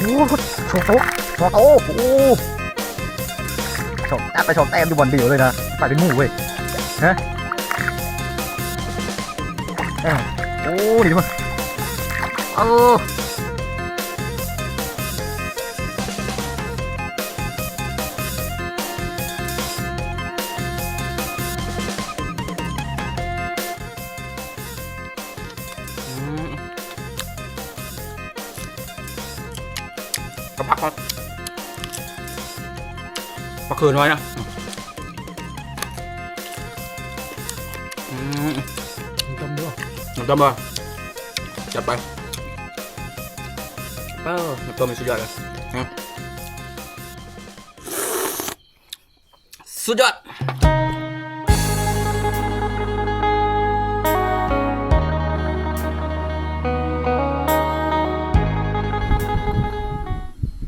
ໂອ້ ສອງໂຕ ສອງໂຕ ໂອ້ ສອງ ຈັດໄປສອງແຕ້ມຢູ່ບ່ອນດຽວເລີຍນະ ໄປເປັນໝູ່ເວີຍ ຮະ ເອີ ໂອ້ ນີ້ເບິ່ງ ເອີ. ອືມ ກັບຜັກ ຜັກເຂືອນ້ອຍນະ ອືມ ນ້ຳຕົ້ມບໍ່ ນ້ຳຕົ້ມບໍ່ ຈັດໄປ ເອີ ນ້ຳຕົ້ມນີ້ສຸດຍອດເລີຍ ອືມ. ສຸດຍອດ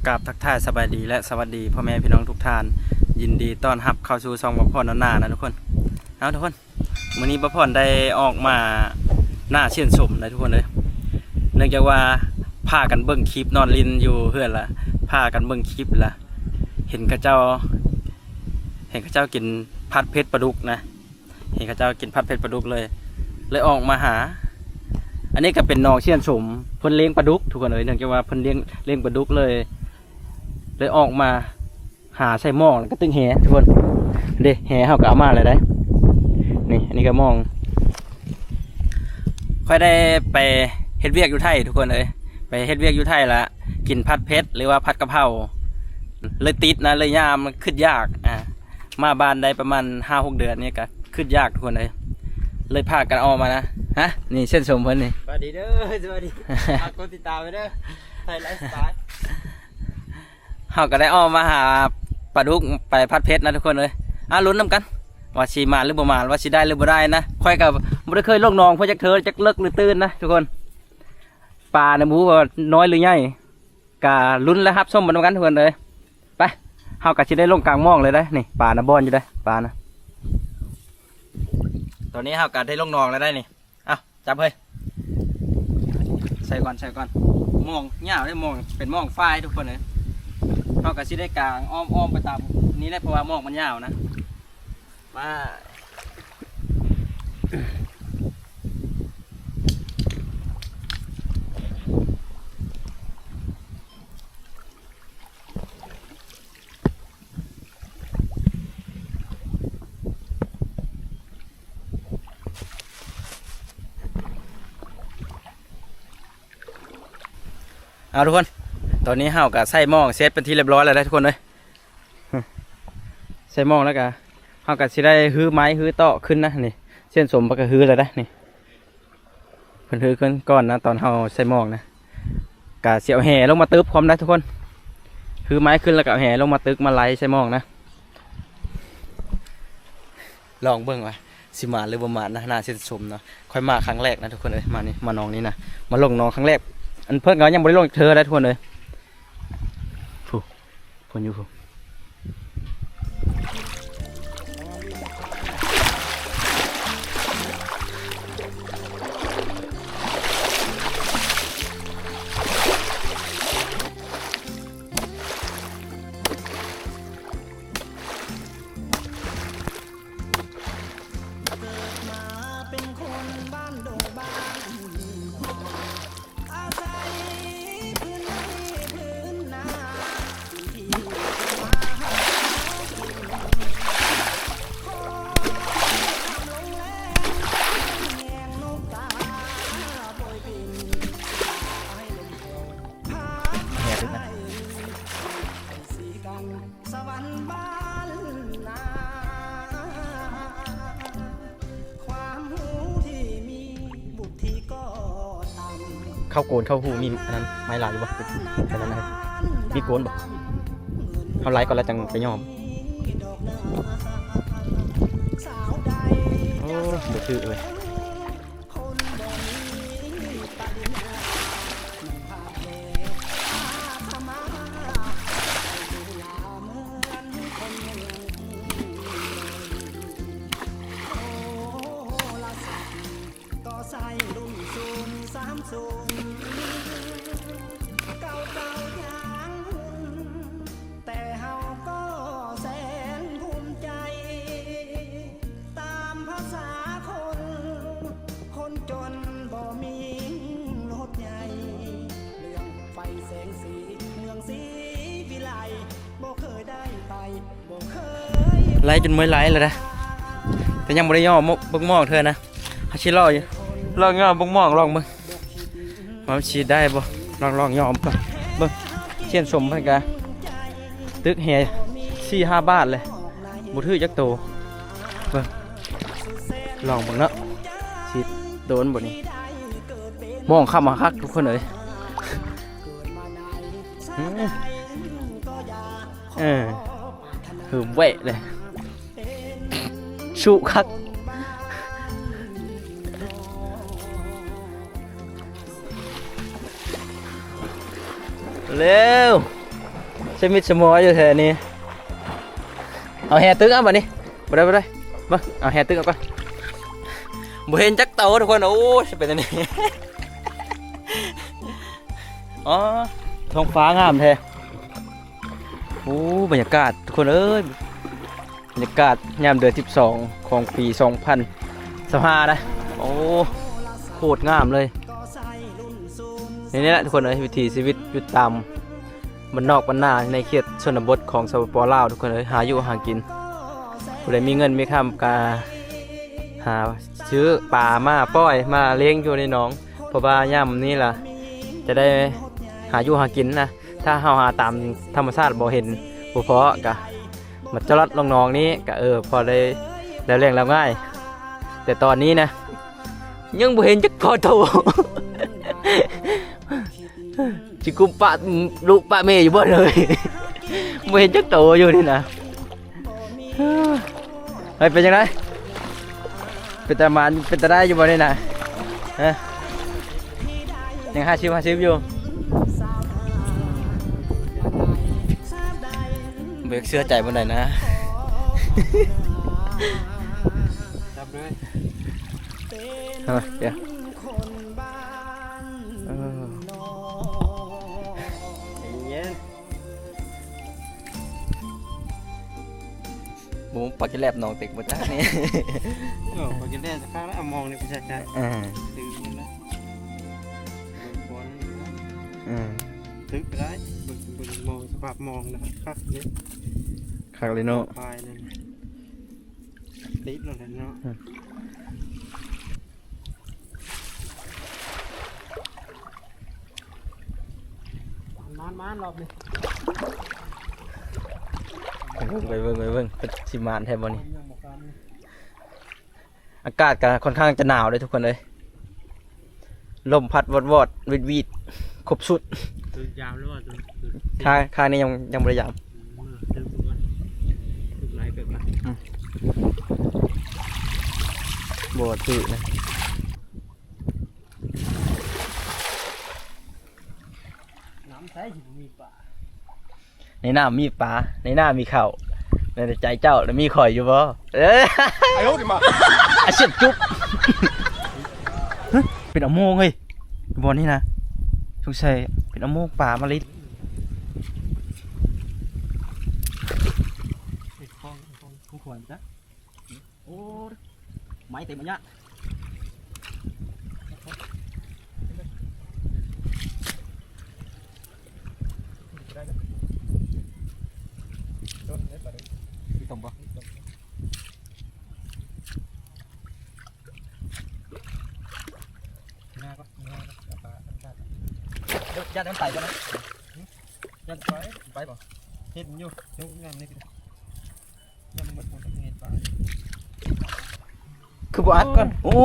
ກາບທັກທາຍສະບາຍດີ ແລະ ສະຫວັດດີພໍ່ແມ່ພີ່ນ້ອງທຸກທ່ານ ຍິນດີຕ້ອນຮັບເຂົ້າສູ່ຊ່ອງບ່າວພອນນອນໜ້ານະທຸກຄົນ ເອົາທຸກຄົນ ມື້ນີ້ບ່າວພອນໄດ້ອອກມາໜ້າເຊຍນສົມນະທຸກຄົນເອີຍ ເນື່ອງຈາກວ່າພາກັນເບິ່ງຄລິບນອນຫຼິ້ນຢູ່ເຮືອນລະ ພາກັນເບິ່ງຄລິບລະ ເຫັນເຂົາເຈົ້າ ເຫັນເຂົາເຈົ້າກິນຜັດເຜັດປາດຸກນະ ເຫັນເຂົາເຈົ້າກິນຜັດເຜັດປາດຸກເລີຍ ເລີຍອອກມາຫາ ອັນນີ້ກໍເປັນໜອງເຊຍນສົມ ເພິ່ນລ້ຽງປາດຸກທຸກຄົນເອີຍ ເນື່ອງຈາກວ່າເພິ່ນລ້ຽງ ລ້ຽງປາດຸກເລີຍ ເລີຍອອກມາຫາໃສ່ໝ່ອງ ແລ້ວກໍຕຶກແຫທຸກຄົນ ເດ້ ແຫເຮົາກໍເອົາມາແລ້ວໄດ໋ ນີ້ ອັນນີ້ກໍໝ່ອງ ຂ້ອຍໄດ້ໄປເຮັດວຽກຢູ່ໄທທຸກຄົນເອີຍ ໄປເຮັດວຽກຢູ່ໄທລະ ກິນຜັດເຜັດ ຫຼືວ່າຜັດກະເພົາ ເລີຍຕິດນະ ເລີຍຍາມ ຄຶດຢາກ ອ່າ ມາບ້ານໄດ້ປະມານຫ້າຫົກເດືອນນີ້ກະຄຶດຢາກທຸກຄົນເອີຍ ເລີຍພາກັນອອກມານະ ຮະ ນີ້ເຊຍນສົມເພິ່ນນີ້ ສະບາຍດີເດີ ສະບາຍດີ ຝາກກົດຕິດຕາມໄວ້ເດີ ໄທໄລຟ໌ສະໄຕລ໌ ເຮົາກະໄດ້ອອກມາຫາປາດຸກໄປຜັດເຜັດນະທຸກຄົນເອີຍ ອ່າ ລຸ້ນນຳກັນ ວ່າຊິໝານຫຼືບໍ່ໝານ ວ່າຊິໄດ້ຫຼືບໍ່ໄດ້ນະ ຂ້ອຍກະບໍ່ໄດ້ເຄີຍລົງໜອງເພິ່ນຈັກເທື່ອ ຈັກເລິກຫຼືຕື້ນນະທຸກຄົນ ປານະບໍ່ຮູ້ວ່ານ້ອຍຫຼືໃຫຍ່ ກະລຸ້ນແລະຮັບຊົມໄປນຳກັນທຸກຄົນເອີຍ ໄປ ເຮົາກະຊິໄດ້ລົງກາງໝ່ອງເລີຍເດ້ ນີ້ປານະບ່ອນຢູ່ເດ້ ປານະ ຕອນນີ້ເຮົາກະໄດ້ລົງໜອງແລ້ວໄດ໋ນີ້ ເອົາ ຈັບເຮີ້ຍ ໃສ່ກ່ອນ ໃສ່ກ່ອນ ໝ່ອງຍາວເດ້ ໝ່ອງ ເປັນໝ່ອງຝາຍທຸກຄົນເອີຍ ເຮົາກະຊິໄດ້ກາງອ້ອມໆໄປຕາມນີ້ແຫຼະ ເພາະວ່າໝ່ອງມັນຍາວນະ ມາ ເອົາທຸກຄົນ ຕອນນີ້ເຮົາກະໃສ່ໝ່ອງເສັດເປັນທີ່ລຽບຮ້ອຍແລ້ວເດ້ທຸກຄົນເອີຍ ໃສ່ໝ່ອງແລ້ວກະ ເຮົາກະຊິໄດ້ຮື້ໄມ້ຮື້ຕອກຂຶ້ນນະ ນີ້ ເຊຍນສົມເພິ່ນກະຮື້ແລ້ວເດ້ ນີ້ ເພິ່ນຮື້ຂຶ້ນກ່ອນນະ ຕອນເຮົາໃສ່ໝ່ອງນະ ກະຊິເອົາແຫລົງມາຕຶບພ້ອມນະທຸກຄົນ ຮື້ໄມ້ຂຶ້ນແລ້ວກະເອົາແຫລົງມາຕຶກມາໄລ່ໃສ່ໝ່ອງນະ ລອງເບິ່ງວ່າຊິໝານຫຼືບໍ່ໝານນະ ໜ້າຊື່ນຊົມເນາະ ຂ້ອຍມາຄັ້ງແລກນະທຸກຄົນເອີຍ ມານີ້ ມາໜອງນີ້ນະ ມາລົງໜອງຄັ້ງແລກ ອັນເພິ່ນກໍຍັງບໍ່ໄດ້ລົງຈັກເທື່ອເດ້ທຸກຄົນເອີຍ ຜູ້ ເພິ່ນຢູ່ຜູ້ ເຂົ້າໂກນເຂົ້າຫູມີອັນນັ້ນໄມ້ຫຼາຍຢູ່ບໍ່? ອັນນັ້ນນະ ມີໂກນບໍ່? ເຮົາໄລ່ກ່ອນແລ້ວຈັ່ງໄປຍ້ອມ. ໂອ້ ບໍ່ຖືກເລີຍ. ກໍໃຊ້ລຸ້ນສູນສາມສູນ. ເກົ່າໆຢ່າງຫຸ່ນ ແຕ່ເຮົາກໍແສນພູມໃຈ ຕາມພາສາຄົນ ຄົນຈົນບໍ່ມີລົດໃຫຍ່ ເລື່ອງໄຟແສງສີເມືອງສີວິໄລ ບໍ່ເຄີຍໄດ້ໄປ ບໍ່ເຄີຍ ໄລ່ຈົນເມື່ອຍໄລ່ແລ້ວນະ ແຕ່ຍັງບໍ່ໄດ້ຍໍເບິ່ງໝອກເທື່ອນະ ເຮົາຊິລໍຢູ່ ລອງຍໍເບິ່ງໝອກ ລອງເບິ່ງ ວ່າມັນຊິໄດ້ບໍ່ ລອງ ລອງຍໍເບິ່ງກ່ອນ ເບິ່ງ ຊຽນສົມເພິ່ນກະຕຶກແຫສີ່ຫ້າບາດແລ້ວ ບໍ່ຖືກຈັກໂຕ ເບິ່ງ ລອງເບິ່ງເນາະ ຊິໂດນບໍ່ນີ້ ມອງຂ້າມມາຄັກທຸກຄົນເອີຍ ອືມ ເອີ ຄືແວະເລີຍ ຊຸຄັກ ເລັວ ສະມິດສະໝອຍຢູ່ແທ້ນີ້ ເອົາແຫຕຶກເອົາບັດນີ້ ບໍ່ໄດ້ ບໍ່ໄດ້ ມາ ເອົາແຫຕຶກເອົາກ່ອນ ບໍ່ເຫັນຈັກໂຕທຸກຄົນ ໂອ້ຍ ຊິເປັນຈັ່ງໃດ ອໍ ທ້ອງຟ້າງາມແທ້ ໂອ້ ບັນຍາກາດທຸກຄົນເອີຍ ບັນຍາກາດຍາມເດືອນສິບສອງຂອງປີສອງພັນຊາວຫ້ານະ ໂອ້ ໂຄດງາມເລີຍ ນີ້ແຫຼະທຸກຄົນເອີຍ ວິຖີຊີວິດຢູ່ຕາມບ້ານນອກບ້ານນາໃນເຂດຊົນນະບົດຂອງ ສປປ ລາວ ທຸກຄົນເອີຍ ຫາຢູ່ຫາກິນ ຜູ້ໃດມີເງິນມີຄຳກະຫາຊື້ປາມາປ່ອຍມາລ້ຽງຢູ່ໃນໜອງ ເພາະວ່າຍາມນີ້ລະຈະໄດ້ຫາຢູ່ຫາກິນນະ ຖ້າເຮົາຫາຕາມທຳມະຊາດບໍ່ເຫັນບໍ່ພໍກະ ມາຈະລັດລົງໜອງນີ້ກະ ເອີ ພໍໄດ້ແລ້ວແລ້ງແລ້ວງ່າຍ ແຕ່ຕອນນີ້ນະ ຍັງບໍ່ເຫັນຈັກພໍໂຕ ຊິກຸມປະລູກປະແມ່ຢູ່ບໍ່ເລີຍ ບໍ່ເຫັນຈັກໂຕຢູ່ນີ້ນະ ເຮີ້ຍ ເປັນຈັ່ງໃດ? ເປັນຕາໝານ ເປັນຕາໄດ້ຢູ່ບໍ່ນີ້ນະ? ຮະ? ຍັງຫ້າສິບ ຫ້າສິບຢູ່ ບໍ່ຢາກເຊື່ອໃຈປານໃດນະ ຈັບເລີຍ ເອີ ດຽວ ເອີ ໃຈເຢັນ. ບໍ່ ປາກິນແລັບນ້ອງເຕັກບໍ່ຈັກນີ້ ເອີ ປາກິນແລັບສັກຄັ້ງແລ້ວ ເອົາມອງນີ້ໄປໃສ່ໃຈ ເອີ ຕື່ມນີ້ນະ ເບິ່ງກ່ອນນີ້ນະ ເອີ ຕຶກກໍໄດ້ ເບິ່ງ ເບິ່ງມອງ ສະພາບມອງນະ ຄັກເດ້ ຄັກເລີຍເນາະ ປາຍນັ້ນ ຕິດແລ້ວແຫຼະເນາະ ເອີ. ມານໆ ມານໆ ຮອບນີ້ ໄປເບິ່ງ ໄປເບິ່ງ ໄປເບິ່ງ ເພິ່ນຊິມານແທ້ບໍ່ນີ້ ຍັງບໍ່ມານ ອາກາດກໍຄ່ອນຂ້າງຈະໜາວເດ້ທຸກຄົນເອີຍ ລົມພັດວອດໆ ຫວີດໆ ຄົບຊຸດ ຖືກຢາມແລ້ວວ່າ ຂ້າງ ຂ້າງນີ້ຍັງ ຍັງບໍ່ໄດ້ຢາມ ອືມ ຖືກ ຖືກຫຼາຍເກີບລະ ອືມ ບໍ່ຖືກນະ. ນ້ຳໃສຊິບໍ່ມີປາ ໃນນ້ຳມີປາ ໃນນ້ຳມີເຂົ້າ ໃນໃຈເຈົ້າລະມີຂ້ອຍຢູ່ບໍ່ ເອີ ອາເສບຈຸບ ເປັນອະໂມງເຮີ້ຍ ບ່ອນນີ້ນະ ສົງໄສເປັນອະໂມງປາມາລິດ ຂອງ ຂອງ ຂອງຂວັນຈ້ະ. ໂອ້ ໄມ້ເຕັມອັນຍະ ມີຕົມບໍ່? ໜ້າກໍ ໜ້າກໍ ເອົາປາທຳມະຊາດ ຢ້ານມັນໄປກ່ອນນະ ຢ້ານໄປ ໄປບໍ່? ເຫັນຢູ່ ຢູ່ງາມນີ້ ຄືບໍ່ອັດກ່ອນ ໂອ້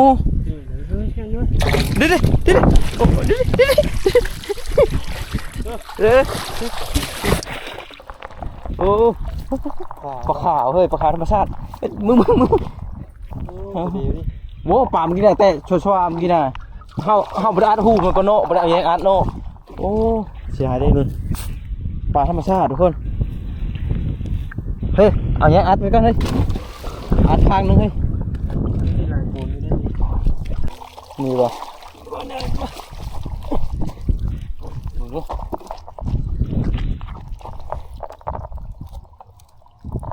ເດ້ໆ ເດ້ໆ ໂອ້ ເດ້ໆ ເດ້ໆ ເອີ ໂອ້ ປາຂາວເຮີ້ຍ ປາຂາວທຳມະຊາດ ເອີ ມຶງ ມຶງ ມຶງ ໂອ້ ໂອ້ ປາມື້ກີ້ນະ ແຕ່ຊົ່ວໆ ມື້ກີ້ນະ ເຮົາ ເຮົາບໍ່ໄດ້ອັດຮູບມັນກ່ອນເນາະ ບໍ່ໄດ້ເອົາແຍງອັດເນາະ. ໂອ້ ເສຍຫາຍເດ້ນີ້ ປາທຳມະຊາດທຸກຄົນ ເຮີ້ຍ ເອົາຫຍັງອັດໄວ້ກ່ອນເຮີ້ຍ ອັດຂ້າງໜຶ່ງເຮີ້ຍ ມີບໍ່? ເບິ່ງດູ ໂອ້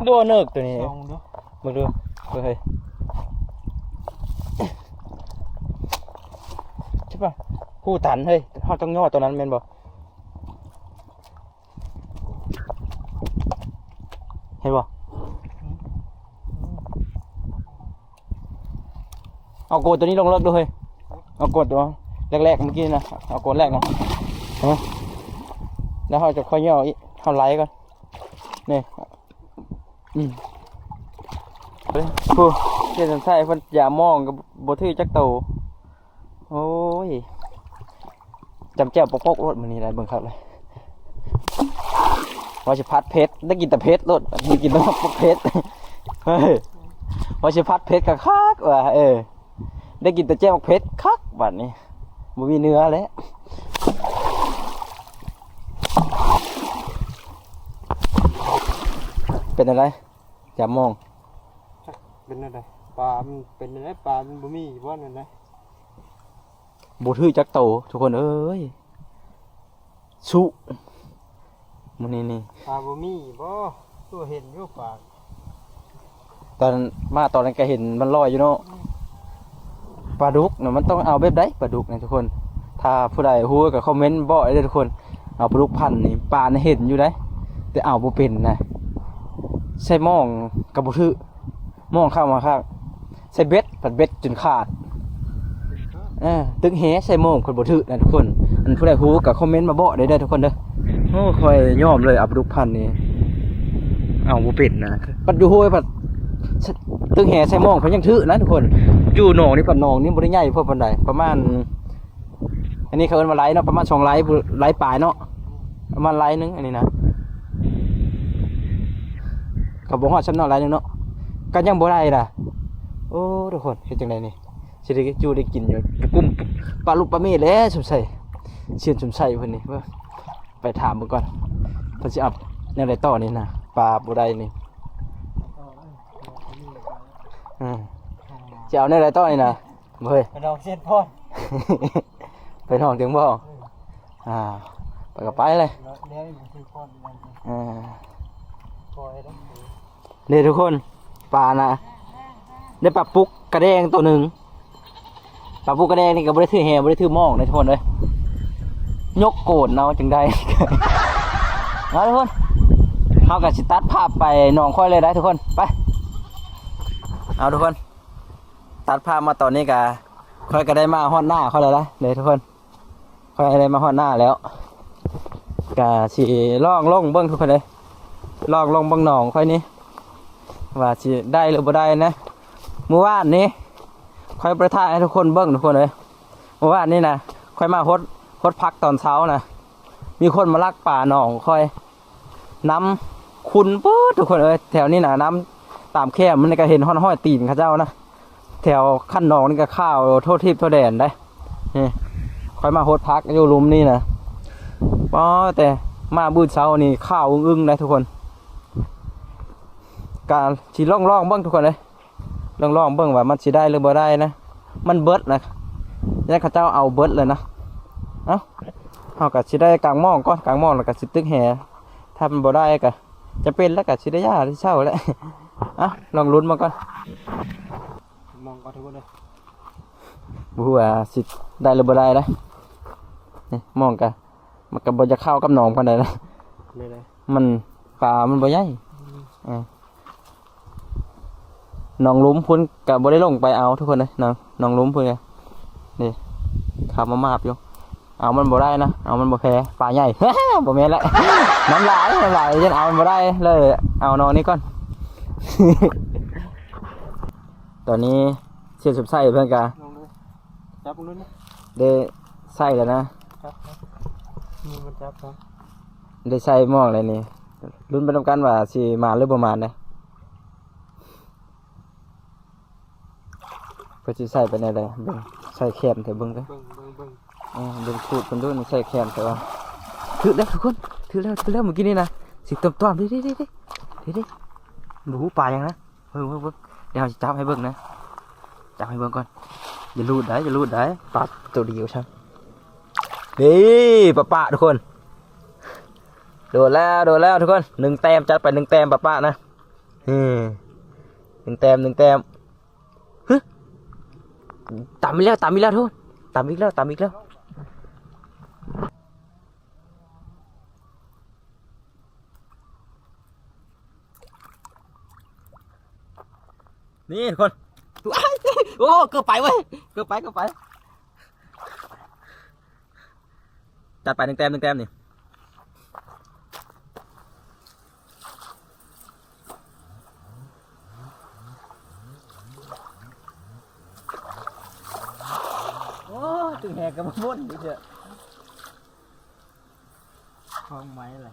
ໂດເນີກໂຕນີ້ ລອງເບິ່ງດູ ເບິ່ງດູ ເບິ່ງເຮີ້ຍ ໃຊ່ປະ? ຮູຕັນເຮີ້ຍ ເຮົາຕ້ອງຍໍໂຕນັ້ນແມ່ນບໍ່? ເຫັນບໍ່? ເອົາໂກດໂຕນີ້ລົງເລິກດູເຮີ້ຍ ເອົາໂກດໂຕແລກໆເມື່ອກີ້ນະ ເອົາໂກດແລກນະ ເອີ ແລ້ວເຮົາຈະຄ່ອຍຍໍອີກ ເຮົາໄຫຼກ່ອນ ນີ້ ອືມ ເຮີ້ຍ ຜູ້ ເຮັດຈັ່ງໃດເພິ່ນຢາມມອງກໍບໍ່ຖືກຈັກໂຕ. ໂອ້ຍ ຈຳແຈ່ວປະກົກໂລດມື້ນີ້ໄດ້ເບິ່ງຄັກເລີຍ ວ່າຊິຜັດເຜັດ ໄດ້ກິນແຕ່ເຜັດໂລດ ໄດ້ກິນແຕ່ບັກເຜັດ ເຮີ້ຍ ວ່າຊິຜັດເຜັດຄັກໆວ່າ ເອີ ໄດ້ກິນແຕ່ແຈ່ວບັກເຜັດຄັກບາດນີ້ ບໍ່ມີເນື້ອແລ້ວ ເປັນຈັ່ງໃດ? ຈຳມອງ ຈັກເປັນແນວໃດ ປາມັນເປັນແນວໃດ ປາມັນບໍ່ມີບໍ່ແນວໃດ ບໍ່ຖືກຈັກໂຕທຸກຄົນເອີຍ ຊຸມື້ນີ້ນີ້ ປາບໍ່ມີບໍ່ ຕົວເຫັນຢູ່ປາ ຕອນມາຕອນນັ້ນກໍເຫັນມັນລອຍຢູ່ເນາະ ປາດຸກນະ ມັນຕ້ອງເອົາແບບໃດປາດຸກນະທຸກຄົນ ຖ້າຜູ້ໃດຮູ້ກໍຄອມເມັນບອກໄດ້ເດີທຸກຄົນ ເອົາປາດຸກພັນນີ້ ປານະເຫັນຢູ່ໃດ ແຕ່ເອົາບໍ່ເປັນນະ ໃສ່ມອງກໍບໍ່ຖືກ ມອງເຂົ້າມາຄັກ ໃສ່ເບັດ ພັດເບັດຈົນຂາດ ເອີ ຕຶກແຫໃສ່ໂມງ ເພິ່ນບໍ່ຖືກນະທຸກຄົນ ອັນຜູ້ໃດຮູ້ກໍຄອມເມັນມາບອກໄດ້ເດີທຸກຄົນເດີ ໂອ້ ຂ້ອຍຍອມເລີຍ ເອົາປາດຸກພັນນີ້ ເອົາບໍ່ເປັນນະ ບັດຢູ່ຫ້ວຍພັດ ຕຶກແຫໃສ່ໂມງ ເພິ່ນຍັງຖືກນະທຸກຄົນ ຢູ່ໜອງນີ້ ພັດໜອງນີ້ບໍ່ໄດ້ໃຫຍ່ພໍປານໃດ ປະມານ ອັນນີ້ເຂົາເອີ້ນວ່າໄລເນາະ ປະມານສອງໄລ ໄລປາຍເນາະ ປະມານໄລໜຶ່ງ ອັນນີ້ນະ ກໍບໍ່ຮອດຊ່ຳເນາະ ໄລໜຶ່ງເນາະ ກໍຍັງບໍ່ໄດ້ລະ ໂອ້ ທຸກຄົນ ເຮັດຈັ່ງໃດນີ້ ຊິໄດ້ຢູ່ໄດ້ກິນຢູ່ ກຸ້ມປາລຸປາເມແຫຼະ ສົງໄສ ຊຽນສົງໄສເພິ່ນນີ້ ໄປຖາມເບິ່ງກ່ອນ ເພິ່ນຊິເອົາແນວໃດຕໍ່ນີ້ນະ ປາບໍ່ໄດ້ນີ້ ອ່າ ຊິເອົາແນວໃດຕໍ່ນີ້ນະ ເຮີ້ຍ ໄປນອກເຊນພອນ ໄປນອກເຊນບໍ່ ເອີ ອ່າ ໄປກໍໄປເລີຍ ແລ້ວມັນຄືພອນ ເອີ ປ່ອຍແລ້ວ ນີ້ທຸກຄົນ ປານະ ໄດ້ປາປຸກກະແດງໂຕໜຶ່ງ ປາປຸກກະແດງນີ້ກໍບໍ່ໄດ້ຖືແຫ ບໍ່ໄດ້ຖືມອງເດ້ທຸກຄົນເອີຍ ຍົກໂກນເອົາຈັ່ງໃດ ເອົາທຸກຄົນ ເຮົາກໍຊິຕັດພາບໄປໜອງຂ້ອຍເລີຍໄດ໋ທຸກຄົນ ໄປ ເອົາທຸກຄົນ ຕັດພາບມາຕອນນີ້ກະ ຂ້ອຍກະໄດ້ມາຮອດໜ້າຂ້ອຍແລ້ວນະເດ້ທຸກຄົນ ຂ້ອຍໄດ້ມາຮອດໜ້າແລ້ວ ກະຊິລອງລົງເບິ່ງທຸກຄົນເອີຍ ລອງລົງເບິ່ງໜອງຂ້ອຍນີ້ ວ່າຊິໄດ້ຫຼືບໍ່ໄດ້ນະ ມື້ວານນີ້ ຂ້ອຍບໍ່ໄດ້ຖ່າຍໃຫ້ທຸກຄົນເບິ່ງທຸກຄົນເອີຍ ມື້ວານນີ້ນະ ຂ້ອຍມາຫົດ ຫົດຜັກຕອນເຊົ້ານະ ມີຄົນມາລັກປາໜອງຂ້ອຍ ນ້ຳຂຸ່ນປຶດທຸກຄົນເອີຍ ແຖວນີ້ນະ ນ້ຳຕາມແຄມມັນນີ້ກໍເຫັນຮອດຮອຍຕີນເຂົາເຈົ້ານະ ແຖວຄັນໜອງນີ້ກໍຂາວທົ່ວທິບທົ່ວແດນໄດ໋ ນີ້ ຂ້ອຍມາຫົດຜັກຢູ່ລຸ່ມນີ້ນະ ອໍ ແຕ່ມາມື້ເຊົ້ານີ້ຂາວອຶ້ງໆໄດ໋ທຸກຄົນ ກະຊິລອງໆເບິ່ງທຸກຄົນເອີຍ ລອງໆເບິ່ງວ່າມັນຊິໄດ້ຫຼືບໍ່ໄດ້ນະ ມັນເບິດນະ ຢ້ານເຂົາເຈົ້າເອົາເບິດເລີຍນະ ເອົ້າ ເຮົາກໍຊິໄດ້ກາງໝອງກ່ອນ ກາງໝອງແລ້ວກໍຊິຕຶກແຫ ຖ້າມັນບໍ່ໄດ້ກໍຈຳເປັນແລ້ວກໍຊິໄດ້ຢ່າໄດ້ເຊົາແຫຼະ ເອົ້າ ລອງລຸ້ນເບິ່ງກ່ອນ ມອງກ່ອນທຸກຄົນເດີ ບໍ່ຮູ້ວ່າຊິໄດ້ຫຼືບໍ່ໄດ້ນະ ນີ້ ມອງກໍ ມັນກໍບໍ່ຢາກເຂົ້າກັບໜອງປານໃດນະ ແນວໃດ ມັນ ປາມັນບໍ່ໃຫຍ່ ອືມ ເອີ ໜອງຫຼຸມພຸ້ນກໍບໍ່ໄດ້ລົງໄປເອົາທຸກຄົນເອີຍ ໜອງ ໜອງຫຼຸມພຸ້ນກໍ ນີ້ ຂັບມາມາບຢູ່ ເອົາມັນບໍ່ໄດ້ນະ ເອົາມັນບໍ່ແພ້ ປາໃຫຍ່ ບໍ່ແມ່ນລະ ນ້ຳຫຼາຍ ນ້ຳຫຼາຍ ຈັ່ງເອົາມັນບໍ່ໄດ້ ເລີຍເອົາໜອງນີ້ກ່ອນ ຕອນນີ້ ເຊນສຸບໄຊເພິ່ນກະ ລົງເລີຍ ຈັບເບິ່ງດູນີ້ ໄດ້ໃສ່ແລ້ວນະ ຈັບ ນີ້ມັນຈັບ ໄດ້ໃສ່ໝອງແລ້ວນີ້ ລຸ້ນໄປນຳກັນວ່າຊິມານຫຼືບໍ່ມານເດ້ ເພິ່ນຊິໃສ່ໄປແນວໃດ ເບິ່ງ ໃສ່ແຂນເຖາະ ເບິ່ງເດີ ເບິ່ງ ເບິ່ງ ເບິ່ງ ເອີ ເບິ່ງຂູດເພິ່ນດູ ໃສ່ແຂນເຖາະ ຖືກແລ້ວທຸກຄົນ ຖືກແລ້ວ ຖືກແລ້ວ ມື້ກີ້ນີ້ນະ ສີຕ້ອມໆ ເດ້ໆໆໆ ເດ້ໆ ບໍ່ຮູ້ປາຫຍັງນະ ເບິ່ງ ເບິ່ງ ເບິ່ງ ດຽວເຮົາຊິຈັບໃຫ້ເບິ່ງນະ ຈັບໃຫ້ເບິ່ງກ່ອນ ຢ່າຫຼຸດໄດ໋ ຢ່າຫຼຸດໄດ໋ ປາໂຕດຽວຊ້ຳ ນີ້ ປາປະທຸກຄົນ ໂດນແລ້ວ ໂດນແລ້ວທຸກຄົນ ໜຶ່ງແຕ້ມ ຈັດໄປໜຶ່ງແຕ້ມ ປາປະນະ ເອີ ໜຶ່ງແຕ້ມ ໜຶ່ງແຕ້ມ. ຮຶ ຕຳອີກແລ້ວ ຕຳອີກແລ້ວທຸກຄົນ ຕຳອີກແລ້ວ ຕຳອີກແລ້ວ. ນີ້ທຸກຄົນ ໂອ້ ເກືອບໄປເວີຍ ເກືອບໄປ ເກືອບໄປ. ຈັດໄປໜຶ່ງແຕ້ມ ໜຶ່ງແຕ້ມນີ້. ໂອ້ ຕຶງແຫກກໍບໍ່ພົ້ນເທື່ອ ຂອງໃໝ່ລະ.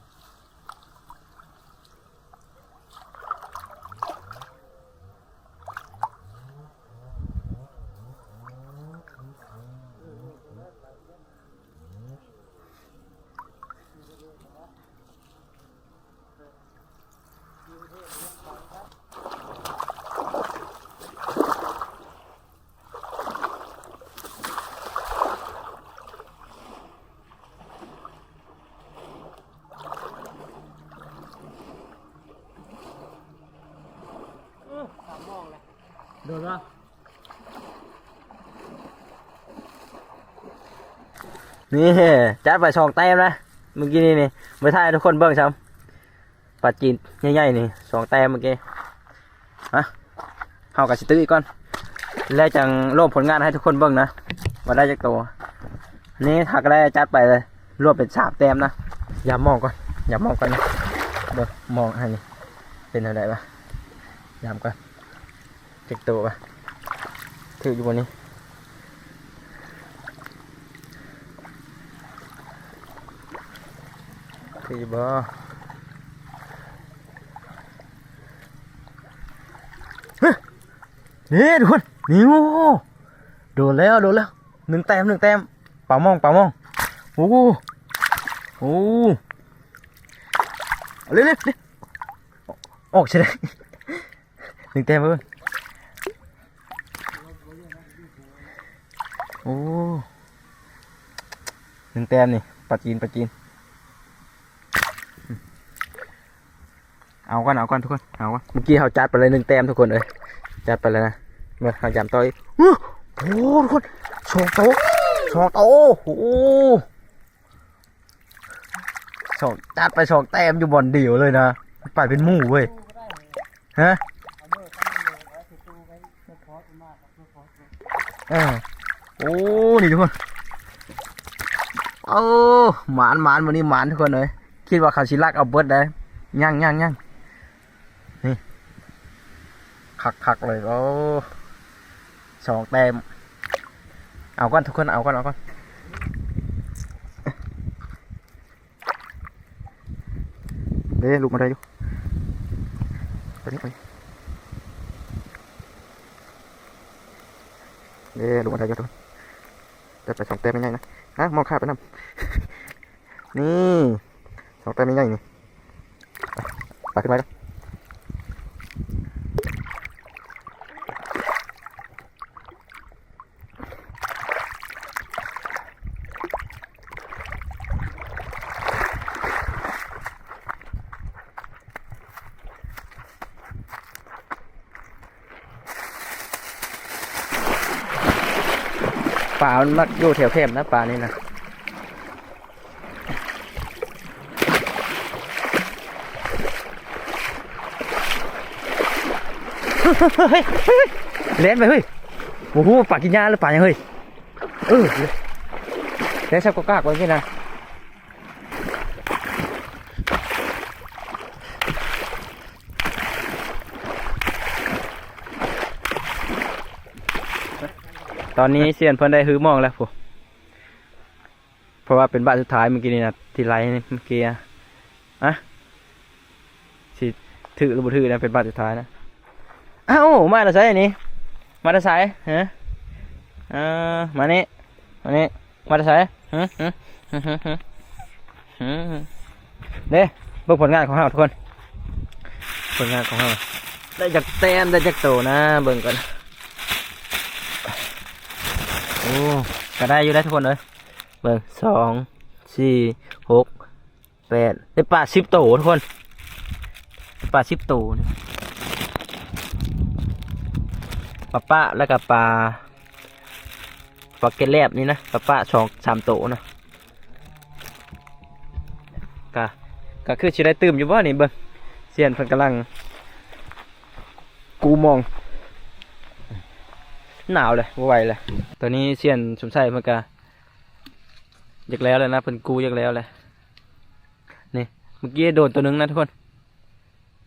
ໂດນບໍ່? ນີ້ ຈັດໄປສອງແຕ້ມນະ ມື້ກີ້ນີ້ນີ້ ບໍ່ຖ່າຍໃຫ້ທຸກຄົນເບິ່ງຊ້ຳ. ປາຈີນໃຫຍ່ໆນີ້ສອງແຕ້ມມື້ກີ້. ມາ ເຮົາກໍຊິຕື້ອີກກ່ອນ ແລ້ວຈັ່ງລວມຜົນງານໃຫ້ທຸກຄົນເບິ່ງນະ ວ່າໄດ້ຈັກໂຕ. ນີ້ຫາກະໄດ້ຈັດໄປລວມເປັນສາມແຕ້ມນະ. ຢາມມອງກ່ອນ ຢາມມອງກ່ອນນະ ເບິ່ງມອງໃຫ້ນີ້ ເປັນແນວໃດວະ? ຢາມກ່ອນ. ຈັກໂຕວະ? ຖືກຢູ່ບໍ່ນີ້? ຖືກຢູ່ບໍ່? ເຮີ້ຍ ນີ້ທຸກຄົນ ນີ້ ໂອ້ ໂດນແລ້ວ ໂດນແລ້ວ ໜຶ່ງແຕ້ມ ໜຶ່ງແຕ້ມ. ປາມອງ ປາມອງ. ໂອ້ ໂອ້ ເອົາເລີຍ ເລີຍ ເລີຍ ອອກໃສ່ໄດ້. ໜຶ່ງແຕ້ມເບິ່ງ. ໂອ້ ໜຶ່ງແຕ້ມນີ້ ປາຈີນ ປາຈີນ. ເອົາກ່ອນ ເອົາກ່ອນທຸກຄົນ ເອົາກ່ອນ. ເມື່ອກີ້ເຮົາຈັດໄປແລ້ວໜຶ່ງແຕ້ມທຸກຄົນເອີຍ ຈັດໄປແລ້ວນະ. ເບິ່ງ ເຮົາຢາມຕໍ່ອີກ. ໂອ້ ໂອ້ ທຸກຄົນ ສອງໂຕ ສອງໂຕ. ໂອ້ ສອງ ຈັດໄປສອງແຕ້ມຢູ່ບ່ອນດຽວເລີຍນະ ໄປເປັນໝູ່ເວີຍ. ຮະ ເອີ ໂອ້ ນີ້ທຸກຄົນ ໂອ້ ໝານ ໝານ ມື້ນີ້ໝານທຸກຄົນເອີຍ. ຄິດວ່າເຂົາຊິລັກເອົາເບິດໄດ໋ ຍັງ ຍັງ ຍັງ. ນີ້ ຄັກໆເລີຍ. ໂອ້ ສອງແຕ້ມ. ເອົາກ່ອນທຸກຄົນ ເອົາກ່ອນ ເອົາກ່ອນ. ເດ້ ລຸກມາໄດ້ຢູ່ ໄປນີ້ ໄປນີ້ ເດ້ ລຸກມາໄດ້ຢູ່. ຈັດໄປສອງແຕ້ມໃຫຍ່ໆນະ ນະ ມອງຂ້າມໄປນຳ. ນີ້ ສອງແຕ້ມໃຫຍ່ໆນີ້ ໄປ ຂຶ້ນໄປເດີ້. ປາມັນມັກຢູ່ແຖວແຄມນະ ປານີ້ນະ. ເຮີ້ຍ ເຮີ້ຍ ເຮີ້ຍ ເຮີ້ຍ ແລ່ນໄປເຮີ້ຍ. ບໍ່ຮູ້ປາກິນຫຍ້າຫຼືປາຫຍັງເຮີ້ຍ. ເອີ ແລ່ນໃສ່ກອກກາກໄວ້ນີ້ນະ. ຕອນນີ້ຊຽນເພິ່ນໄດ້ຮືມອງແລ້ວພຸ້ນ ເພາະວ່າເປັນບາດສຸດທ້າຍມື້ກີ້ນີ້ນະ ທີ່ໄລ່ນີ້ ມື້ກີ້ອະ ອະ ຊິຖືກຫຼືບໍ່ຖືກນະ ເປັນບາດສຸດທ້າຍນະ. ອ້າວ ມາແຕ່ໃສນີ້? ມາແຕ່ໃສ? ຮະ ເອີ ມານີ້ ມານີ້ ມາແຕ່ໃສ? ຫຶ ຫຶ ຫຶ ຫຶ ຫຶ ຫື ເດ້ ເບິ່ງຜົນງານຂອງເຮົາທຸກຄົນ ຜົນງານຂອງເຮົາ ໄດ້ຈັກແຕ້ມ ໄດ້ຈັກໂຕນະ ເບິ່ງກ່ອນ. ໂອ້ ກໍໄດ້ຢູ່ເດ້ທຸກຄົນເອີຍ ເບິ່ງ ສອງ ສີ່ ຫົກ ແປດ ໄດ້ປາສິບໂຕທຸກຄົນ ປາສິບໂຕນີ້. ປາປະ ແລ້ວກໍປາ ປາເກັດແລບນີ້ນະ ປາປະສອງສາມໂຕນະ. ກະ ກະຄືຊິໄດ້ຕື່ມຢູ່ບໍ່ນີ້ ເບິ່ງ ຊຽນເພິ່ນກຳລັງກູມອງ. ໜາວເລີຍ ບໍ່ໄຫວເລີຍ. ຕອນນີ້ຊຽນສົມໄຊເພິ່ນກະຢາກແລ້ວແລ້ວນະ ເພິ່ນກູຢາກແລ້ວແລ້ວ. ນີ້ ເມື່ອກີ້ໂດນໂຕໜຶ່ງນະທຸກຄົນ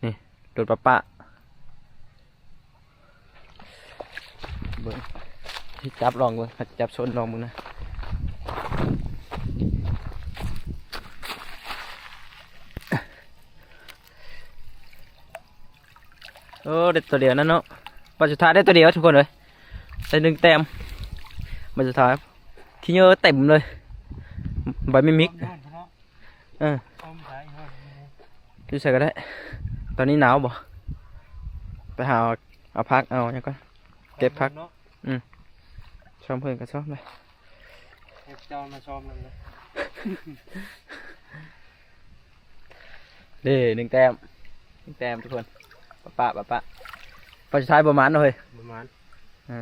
ນີ້ ໂດນປາປະ. ເບິ່ງ ຊິຈັບລອງເບິ່ງ ຈັບຊົນລອງເບິ່ງນະ. ໂອ້ ໄດ້ໂຕດຽວນັ້ນເນາະ ບາດສຸດທ້າຍໄດ້ໂຕດຽວທຸກຄົນເອີຍ ໄດ້ໜຶ່ງແຕ້ມ. ບາດສຸດທ້າຍ ຂີ້ເຫຍື້ອເຕັມເລີຍ ໃບມິມິກ. ເອີ ຢູ່ໃສກໍໄດ້. ຕອນນີ້ໜາວບໍ່? ໄປຫາເອົາ ເອົາຜັກເອົາຫຍັງກ່ອນ ເກັບຜັກ. ອືມ ຊອມເພິ່ນກໍຊອມໄດ້ ໃຫ້ເຈົ້າມາຊອມນຳເດີ. ເດ້ ໜຶ່ງແຕ້ມ ໜຶ່ງແຕ້ມທຸກຄົນ. ປະປະ ປະປະ ປາສຸດທ້າຍບໍ່ໝານເນາະເຮີ້ຍ ບໍ່ໝານ. ເອີ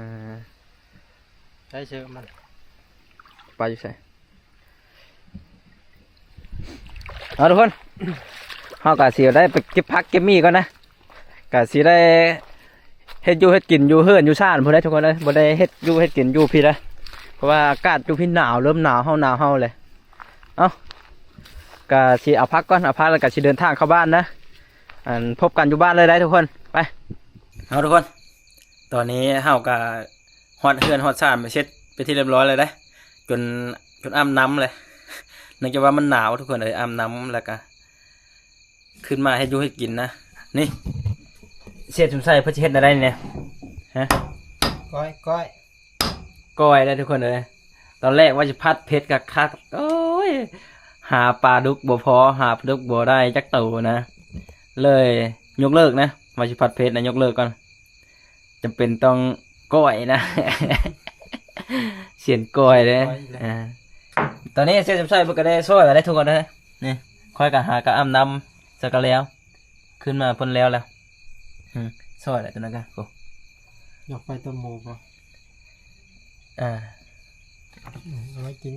ໃຊ້ເຊີມັນ ປາຢູ່ໃສ? ເອົາທຸກຄົນ ເຮົາກະຊິໄດ້ໄປເກັບຜັກເກັບໝີ່ກ່ອນນະ ກະຊິໄດ້ເຮັດຢູ່ເຮັດກິນຢູ່ເຮືອນຢູ່ຊານພຸ້ນເດ້ທຸກຄົນເອີຍ ບໍ່ໄດ້ເຮັດຢູ່ເຮັດກິນຢູ່ພີ້ລະ ເພາະວ່າອາກາດຢູ່ພີ້ໜາວ ເລີ່ມໜາວເຮົາ ໜາວເຮົາເລີຍ. ເອົ້າ ກະຊິເອົາຜັກກ່ອນ ເອົາຜັກແລ້ວກະຊິເດີນທາງເຂົ້າບ້ານນະ. ອັນ ພົບກັນຢູ່ບ້ານເລີຍໄດ໋ທຸກຄົນ ໄປ. ເອົາທຸກຄົນ ຕອນນີ້ເຮົາກະຮອດເຮືອນຮອດຊານເສັດເປັນທີ່ຮຽບຮ້ອຍແລ້ວເດ້ ຈົນ ຈົນອາບນ້ຳເລີຍ ເນື່ອງຈາກວ່າມັນໜາວທຸກຄົນເອີຍ. ອາບນ້ຳແລ້ວກະຂຶ້ນມາເຮັດຢູ່ເຮັດກິນນະ. ນີ້ ຊຽນສົມໄຊເພິ່ນຊິເຮັດແນວໃດນີ້ ຮະ? ກ້ອຍ ກ້ອຍ ກ້ອຍໄດ໋ທຸກຄົນເອີຍ. ຕອນແລກວ່າຊິຜັດເຜັດຄັກໆ ໂອ້ຍ ຫາປາດຸກບໍ່ພໍ ຫາປາດຸກບໍ່ໄດ້ຈັກໂຕນະ ເລີຍຍົກເລີກນະ ວ່າຊິຜັດເຜັດນະ ຍົກເລີກກ່ອນ. ຈຳເປັນຕ້ອງກ້ອຍນະ ຊຽນກ້ອຍເດ້. ກ້ອຍອີກແລ້ວ ອ່າ ຕອນນີ້ຊຽນສົມໄຊເພິ່ນກໍໄດ້ຊ່ອຍແລ້ວເດ້ທຸກຄົນເອີຍ. ນີ້ ຂ້ອຍກໍຫາກະອາບນ້ຳ ສະກະແລ້ວ ຂຶ້ນມາເພິ່ນແລ້ວແລ້ວ. ອືມ ຊ່ອຍແລ້ວຕົວນັ້ນກະ ໂອ້ ຢາກໄປຕົ້ມໝູບໍ່? ອ່າ ອືມ ເອົາໄວ້ກິນ.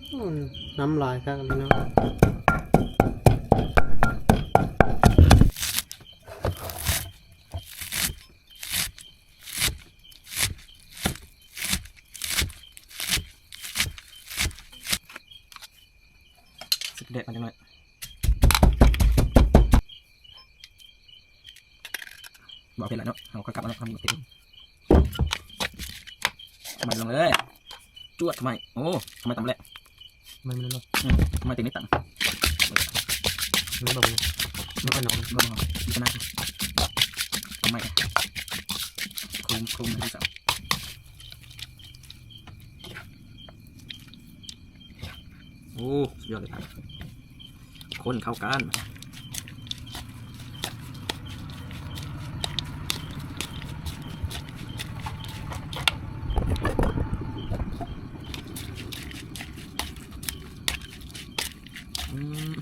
ໂອ້ຍ ນ້ຳຫຼາຍຄັກອີ່ຫຼີເນາະ. ສະກິນແດດກ່ອນຈັກໜ້ອຍ. ບໍ່ເອົາເຜັດຫຼາຍເນາະ ເຮົາກໍກັບເອົາເນາະ ເຮົາມີໝາກເຜັດ. ທຳໄມລົງເລີຍ ຈວດ ທຳໄມ. ໂອ້ ທຳໄມຕຳແຫຼະ ທຳໄມມັນເນາະ. ອືມ ທຳໄມເຕັມນີ້ຕຳ ເບິ່ງເບິ່ງ ເບິ່ງເບິ່ງ ເບິ່ງເບິ່ງ ມີຂະໜາດ ທຳໄມ ໂຄມ ໂຄມ ໂຄມ. ໂອ້ ສຸດຍອດເລີຍ ຄົນເຂົ້າກັນ. ອືມ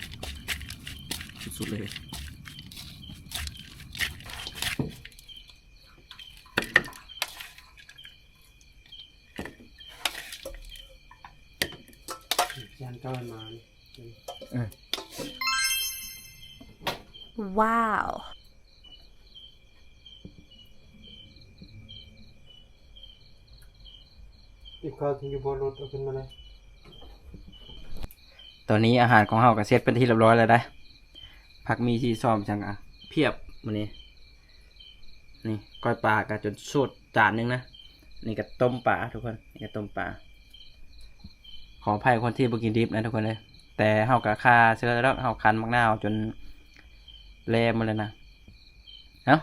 ສຸດໆເລີຍ. ຈານເກົ່າໃຫ້ໝານີ້. ເອີ ວ້າວ ອີກຄາວທີ່ຢູ່ບໍ່ລົດເອົາຂຶ້ນມາເລີຍ. ຕອນນີ້ອາຫານຂອງເຮົາກໍເສັດເປັນທີ່ຮຽບຮ້ອຍແລ້ວເດ້. ຜັກໝີ່ ຊີ້ຊອມ ຫຍັງ ອະ ພຽບມື້ນີ້. ນີ້ກ້ອຍປາກໍຈົນສູດຈານໜຶ່ງນະ. ນີ້ກໍຕົ້ມປາທຸກຄົນ ນີ້ກໍຕົ້ມປາ. ຂໍອະໄພຄົນທີ່ບໍ່ກິນດິບນະທຸກຄົນເອີຍ ແຕ່ເຮົາກໍຂ້າເຊື່ອແລ້ວ ເຮົາຄັນໝາກນາວຈົນແຫຼມໝົດແລ້ວນະ. ເອົ້າ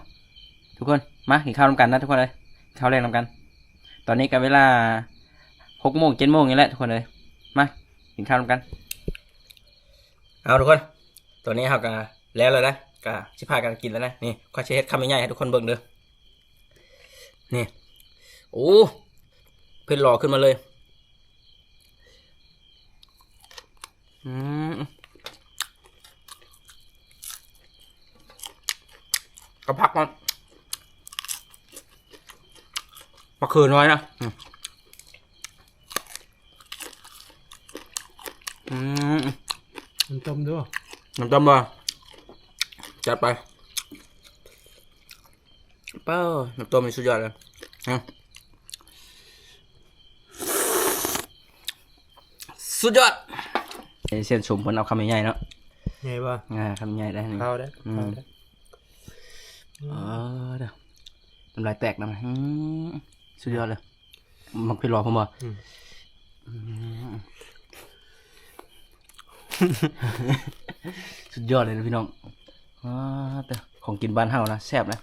ທຸກຄົນ ມາກິນເຂົ້ານຳກັນນະທຸກຄົນເອີຍ ກິນເຂົ້າແລງນຳກັນ. ຕອນນີ້ກໍເວລາ ຫົກໂມງເຈັດໂມງນີ້ແຫຼະທຸກຄົນເອີຍ. ມາກິນເຂົ້ານຳກັນ. ເອົາທຸກຄົນ ຕອນນີ້ເຮົາກະແລ້ວແລ້ວນະ ກະຊິພາກັນກິນແລ້ວນະ. ນີ້ ຂ້ອຍຊິເຮັດຄຳໃຫຍ່ໆໃຫ້ທຸກຄົນເບິ່ງເດີ. ນີ້ ໂອ້ ເຜັດຫຼໍຂຶ້ນມາເລີຍ. ອືມ ກັບຜັກມັນ ບັກເຂືອນ້ອຍນະ. ອືມ ອືມ ນ້ຳຕົ້ມເດີ ນ້ຳຕົ້ມບໍ່? ຈັດໄປ. ເປ້າ ນ້ຳຕົ້ມນີ້ສຸດຍອດເລີຍ. ອືມ ສຸດຍອດ. ເສັ້ນສົມເພິ່ນເອົາຄຳໃຫຍ່ໆເນາະ. ໃຫຍ່ບໍ່? ອ່າ ຄຳໃຫຍ່ໄດ໋ນີ້ ເຂົ້າໄດ໋ ອືມ ເຂົ້າໄດ໋. ອືມ ເອີ ນ້ຳລາຍແຕກນຳ. ອືມ ສຸດຍອດເລີຍ. ໝາກເຜັດຫຼໍພຸ້ນບໍ່? ອືມ ອືມ ສຸດຍອດເລີຍນະພີ່ນ້ອງ. ອ່າ ແຕ່ຂອງກິນບ້ານເຮົານະ ແຊບນະ.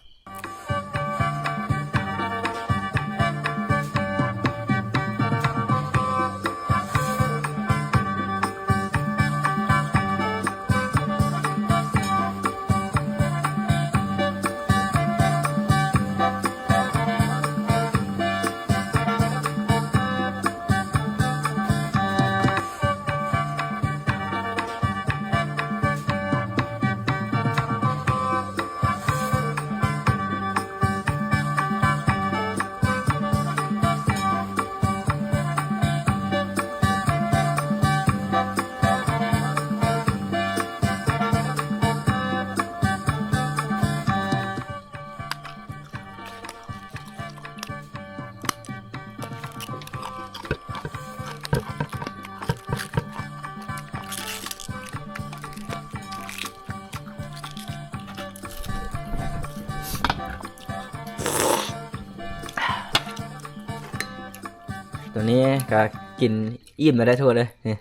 ຕອນນີ້ກະກິນອີ່ມແລ້ວໄດ໋ທຸກຄົນເອີຍ. ນີ້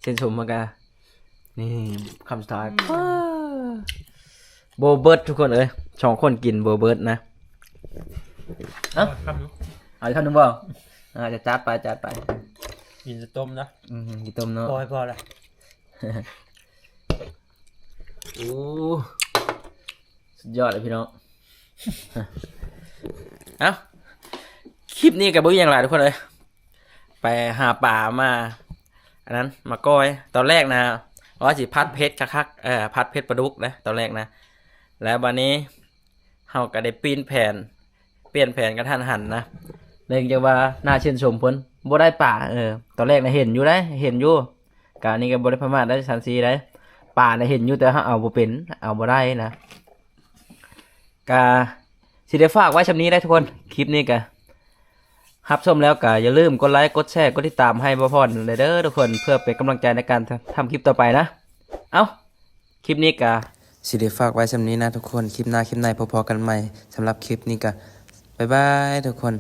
ເສັ້ນສົມມັນກະ ນີ້ ຄຳສຸດທ້າຍ ອືມ ບໍ່ເບິດທຸກຄົນເອີຍ. ສອງຄົນກິນບໍ່ເບິດນະ. ເອົ້າ ເອົາຄຳໜຶ່ງ ເອົາອີກຄຳໜຶ່ງບໍ່? ອ່າ ຈະຈັດໄປ ຈັດໄປ. ກິນແຕ່ຕົ້ມນະ. ອືມ ກິນຕົ້ມເນາະ ພໍ ພໍລະ. ໂອ້ ສຸດຍອດເລີຍພີ່ນ້ອງ. ເອົ້າ ຄລິບນີ້ກະບໍ່ມີຫຍັງຫຼາຍທຸກຄົນເອີຍ. ໄປຫາປາມາ ອັນນັ້ນ ມາກ້ອຍ. ຕອນແລກນະ ວ່າຊິຜັດເຜັດຄັກໆ ເອີ ຜັດເຜັດປາດຸກເດ້ຕອນແລກນະ. ແລ້ວບາດນີ້ເຮົາກະໄດ້ປ່ຽນແຜນ ປ່ຽນແຜນກະທັນຫັນນະ. ເນື່ອງຈາກວ່າໜ້າຊື່ນຊົມເພິ່ນ ບໍ່ໄດ້ປາ. ເອີ ຕອນແລກນະເຫັນຢູ່ໄດ໋ ເຫັນຢູ່. ກະອັນນີ້ກະບໍ່ໄດ້ປະໝາດໄດ໋ ສັນສີໄດ໋. ປານະເຫັນຢູ່ ແຕ່ເຮົາເອົາບໍ່ເປັນ ເອົາບໍ່ໄດ້ນະ. ກະຊິໄດ້ຝາກໄວ້ຊ່ຳນີ້ແຫຼະທຸກຄົນ. ຄລິບນີ້ກະຮັບຊົມແລ້ວກະຢ່າລືມກົດໄລ ກົດແຊ ກົດຕິດຕາມໃຫ້ບ່າວພອນແດ່ເດີທຸກຄົນ ເພື່ອເປັນກຳລັງໃຈໃນການທຳຄລິບຕໍ່ໄປນະ. ເອົ້າ ຄລິບນີ້ກະຊິໄດ້ຝາກໄວ້ຊ່ຳນີ້ນະທຸກຄົນ. ຄລິບໜ້າ ຄລິບໃນ ພໍ້ໆກັນໃໝ່. ສຳລັບຄລິບນີ້ກະບາຍບາຍທຸກຄົນ.